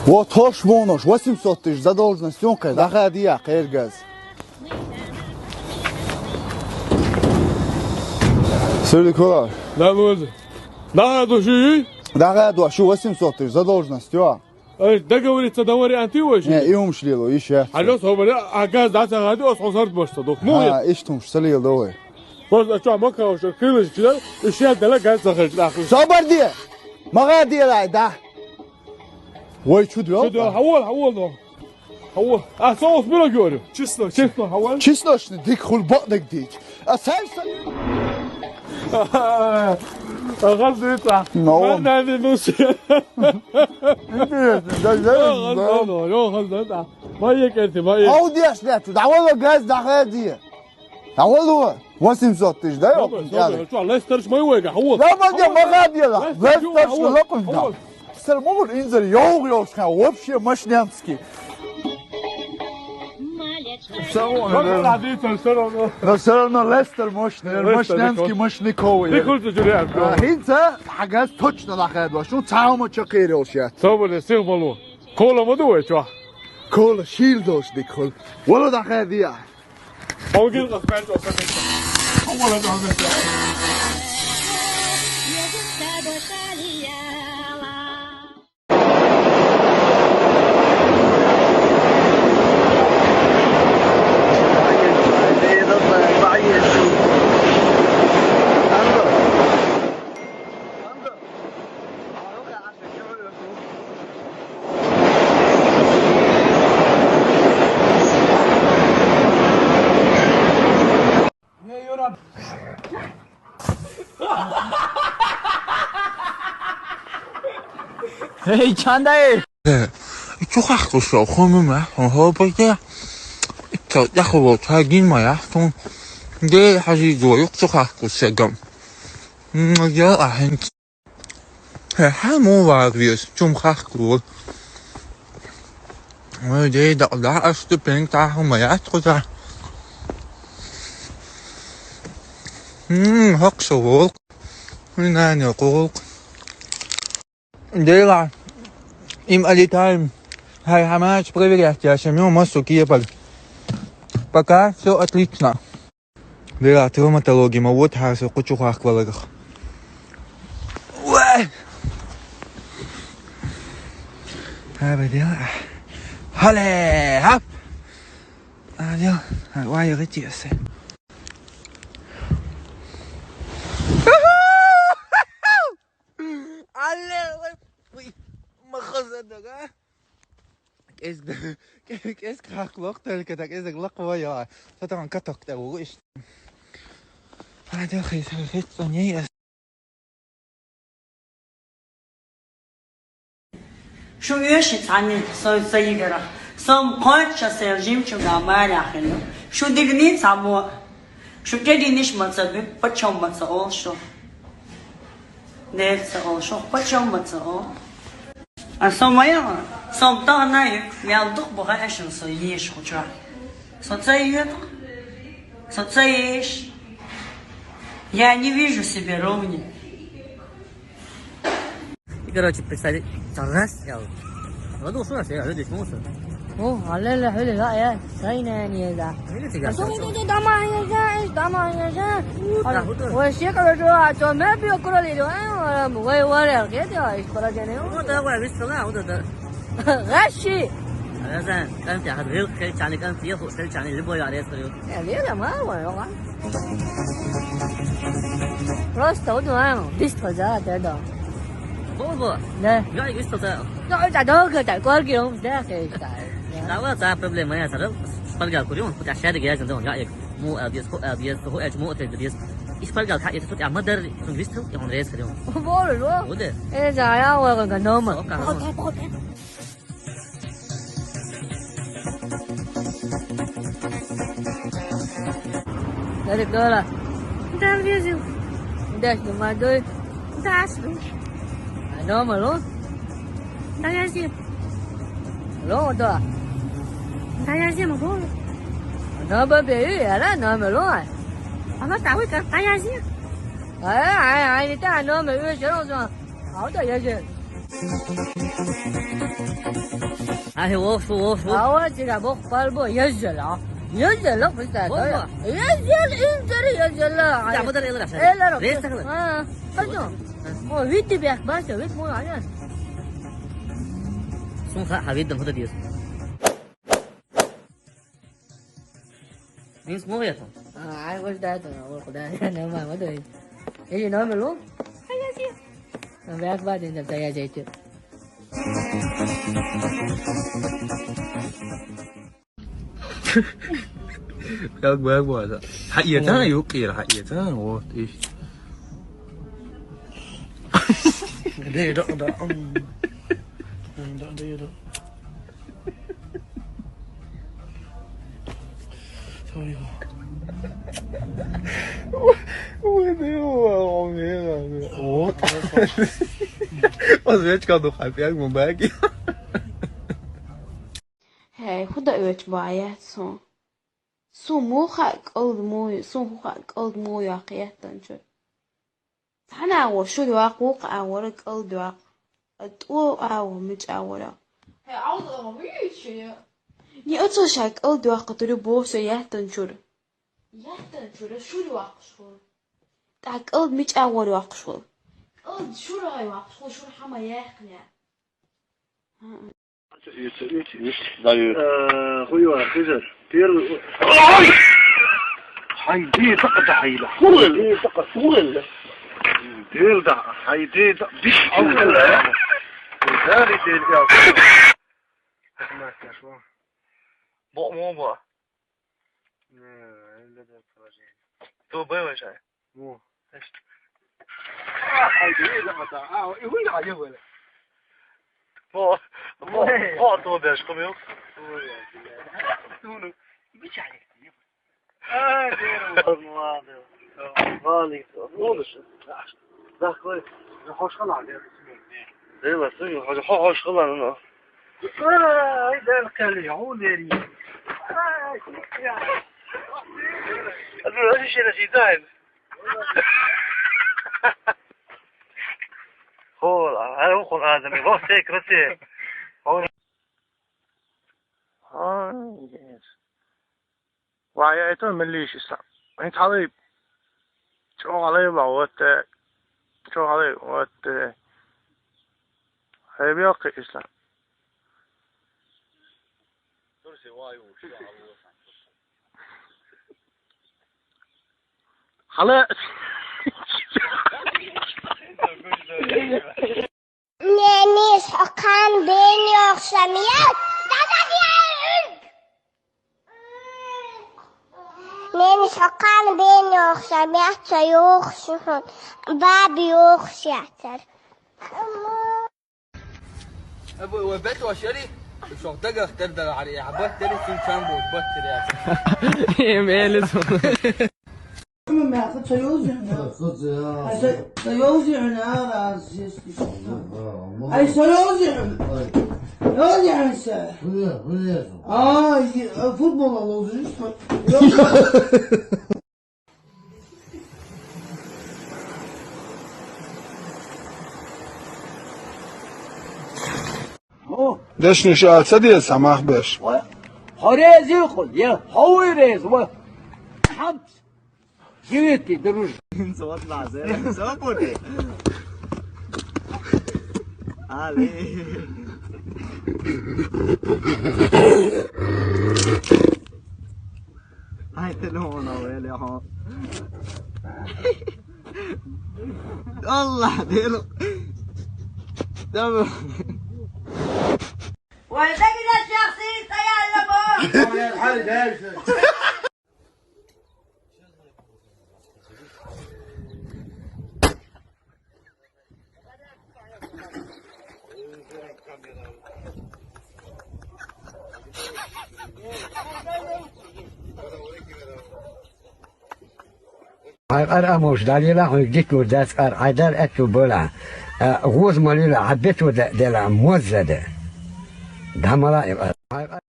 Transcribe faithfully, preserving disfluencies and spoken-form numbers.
Вот хош вонош, восемьсот тысяч задолженность ёнкай, даха дия, кхергаз. Сюрли кола. Да, Луиза. Да, души. Даха дуа, шу восемьсот тысяч задолженность, ё. Эй, договориться до варианты вообще. Не, и умшлило, и щас. Алло, собаля, а газ да сагады, ос хозард бошта, док. Ну, а, ишт умш, салил, давай. Просто чё, мака уже, крылыш, чё? И щас дала газ сахар, нахуй. Собар ди! Мага ди лай, да. Ой, чё дёл? Чё дёл? Хавол, хавол, но. Хавол. А соус было, говорю. Чеснок. Чеснок, хавол. Чесночный, дик хулбатник дич. А сальса. А газ дует, а. Ну. Ман на минус. Интересно, да, да, да. Газ дует, а. Моя карта, моя. Аудиаш нету, да, вала газ, да, ходи. Давай, восемьсот тысяч, да, ёлкъун, яли? Чё, Лестер ж моего эга, хавол. Да, ман де, мага дела. Лестер, Лестер ж, хавол, лёлкъун, да. Хавол. Сэр, могут инзер, ёг, ёг, ска, вообще мощнянский. Всё равно, да. Всё равно. Но всё равно Лестер мощный, Лестер мощнянский, мощный ковый. Ты хоть и дурак, а, да. Хинца, а газ точно лахает, вашу, цаума чакырил ща. Соболе, сих малу. Кола ма дует, чё? Кола, шил дождик, кол. Вала даха дия. Огил къасман чё сабет. Хавол, да, да. Эй, чандай! Чухах кусо, хомума, хопаке. Итта, яхо, тагин моя, тон. Де, хажи, до, юк, чухах кусо, гам. М, я, ахин. Хе, ха, му вар виос, чум хахкул. Ой, дей, да, да, аш ты пен та хумаят куда. М, хак шо волк. Ой, на, не, колк. Дей, ла. Им алитаем. Хай, хамач проверять, я шамё, массу киепаль. Пока всё отлично. Дера травматология, ма вот хасо кучу хахк валагах. Уай! Хаба дела. Хале, хап! А, дел, а, вай, рытьёсы. Алле, ой, ой, махаза дага. Кез, кез, кез как лох только так, кез лох вая. Сатан каток так угу иш. А, да, хей, хей, хей, не я. Шу уьш цхьанне со, со йигара. Со-м кхойтта ша сел жимчуга маьряхина. Шу дигни цхьаммо. Шу тӀединиш ма ца буьгу, паччахьо ма ца олу шу. Дера ца олу шу, паччахьо ма ца олу. А со ма яхьа, со-м тахана а ю, мел дукха бу хаьа шуна со еш кху чохь. Со ца йоьду-кх. Со ца еш. Я не вижу себе ровнее. И, короче, представь, царнас, я вот. Ладно, что нас, я, люди, что нас? О, алле, хили, ла, я, сайна, не, да. Видите, я. А что вы тут дома, я, я, дома, я, я? Да, вот. Ой, все, короче, а то мы бьём кроли, да, а, ой, ой, ой, где ты, ой, скоро где-нибудь? Вот, давай, весь стола, вот это. Гаши! Раза, кам тя, хад, гил, хел, чани, кам тя, ху, хел, чани, любой, я, резко, ю. Э, лера, ма, ой, ой. Просто вот, а, быстро, да, да, да. Бо, бо. Да. Я, быстро, да. Ну, это долго, так, корги, он, да, хей, да. Да, вот, а, проблема, я, сара, шпаргал, курю, хотя шарик, я, да, я, Му, а, деза, хӀу, а, деза, хӀу, а, му, а, деза. Иш паргал хьаэца, цу тӀехь ма-дарра, цунна вистхила, и хьуна реза хир ю. Бохуш ву? ХӀу де? Э, за, я вара га нома. Со, ка, ха, ха. Дарик дола. Дан вези. Даш ду ма дуй. Даш ду. А нома лу? Дан вези. Лу да. Дан вези ма бу. Нома бе ю, я ла нома лу. Ама тавы ка, дан вези. Ай, ай, ай, не та нома ю, всё равно. А вот я же. ها هي ووش، ووش، ووش. هو كده بوخ قلبه يزل، ها. يزل، لا، بس هذا. والله. يزل، انزل، يزل، لا. لا، بدل يضرب عشان. إيه، لا، لا. ليش تخلص؟ ها، خلص. ها. هو فيديو بيحكي، بس فيديو مو عيان. Sun ha, ha, video, ha, video. Ins movietto. Ah, hai guardato, no, guarda, no, ma, ma dove? Io non me lo. Ragazzi. Non mi ha fatto niente, dai, dai, dai. Bak, bak, bak. Haqiqatan yo'q, haqiqatan, o, ish. Dai, dai, dai. Dai, dai, dai. Hey, who that you watch by yet? So, so more hot gold more, so hot gold more, you can't. Цхьана агӀор шура вакъ, вукху агӀора кӀалд вакъ. ТӀо агӀор мича агӀора. Хье, Ӏовда ма вуьйцу шуьга. Ни оцо ша кӀалд ваккха туьра боху со яьттан чуьра. Яьттан чуьра шура ваккхаш хуьлу. ТӀаккха кӀалд мича агӀор ваккхаш хуьлу? КӀалд шура гӀай ваккхаш хуьлу, шура хьама яьккхина. Даю. Э, хуёво, хизар. Первый. Ой! Хьайн де дакъа дахьийла. Хьайн де дакъа. Дел да, хьайн де да. Диш. Дали дел я. Мастер, во. Бо, мо, бо. Не, не, не, положение. Ту бываешь, а? Во. Ай, ты видишь, вот, а, а, и вы, а, я были. Бо, бо, бо, ту беш, кумил. Ой, блядь. Ту, ну, бичай. Ай, ты, ну, ладно. Ладно, ну, ну, что? Да, какой? Ну, хош хала, я. Да, я, слушай, хош, хош хала, ну. Ай, да, кали, он дери. Ай, я. А ну, а что, что, что, Хьо, хьан ву хьуна Адам, и вахт тӀе красе. Хьо. Ай, ес. Ва, я это милли иша. ХӀинца хьалай чӀогӀа хьалай ва, вот, э, чӀогӀа хьалай, вот, э, хьайбиялкхи иша. Хьала. Ненис хьо кхана бен йохуш ма яц. Ненис хьо кхана бен йохуш ма яц, ца йохуш хьуна. Баба йохуш яцара. Абу, вай бетта вашари, шох дагах дер дагахьари, я бат дери син чам бу, бат дери я. Эм элис. Ма ца йовзи хьуна. Ца, ца, я. Ай, ца, ца йовзи хьуна, а, раз, жески. Ай, ца йовзи хьуна. Ай. Йовзи хьуна ца. Хуя, хуя. А, и, а, футбол а ловзи, что? Дешнаш а ца деза, мах беш. Хьо реза ю хьуна, я хьо вуй реза, ва. Хьамс. Живи ты, дружи. Сот лазер, сот пути. Али. Ай, ты ну, ну, или хо. Аллах, дел. Давай. Вай, да, гида, шахси, таял, лабо. Хьайн къар а муш далийла, хьуьнга дика лур дац къар, хьайн дар аьтту бала. А, гӀоза ма лийла, хьан бето де-, дела, мозза де. Дама ла и къар.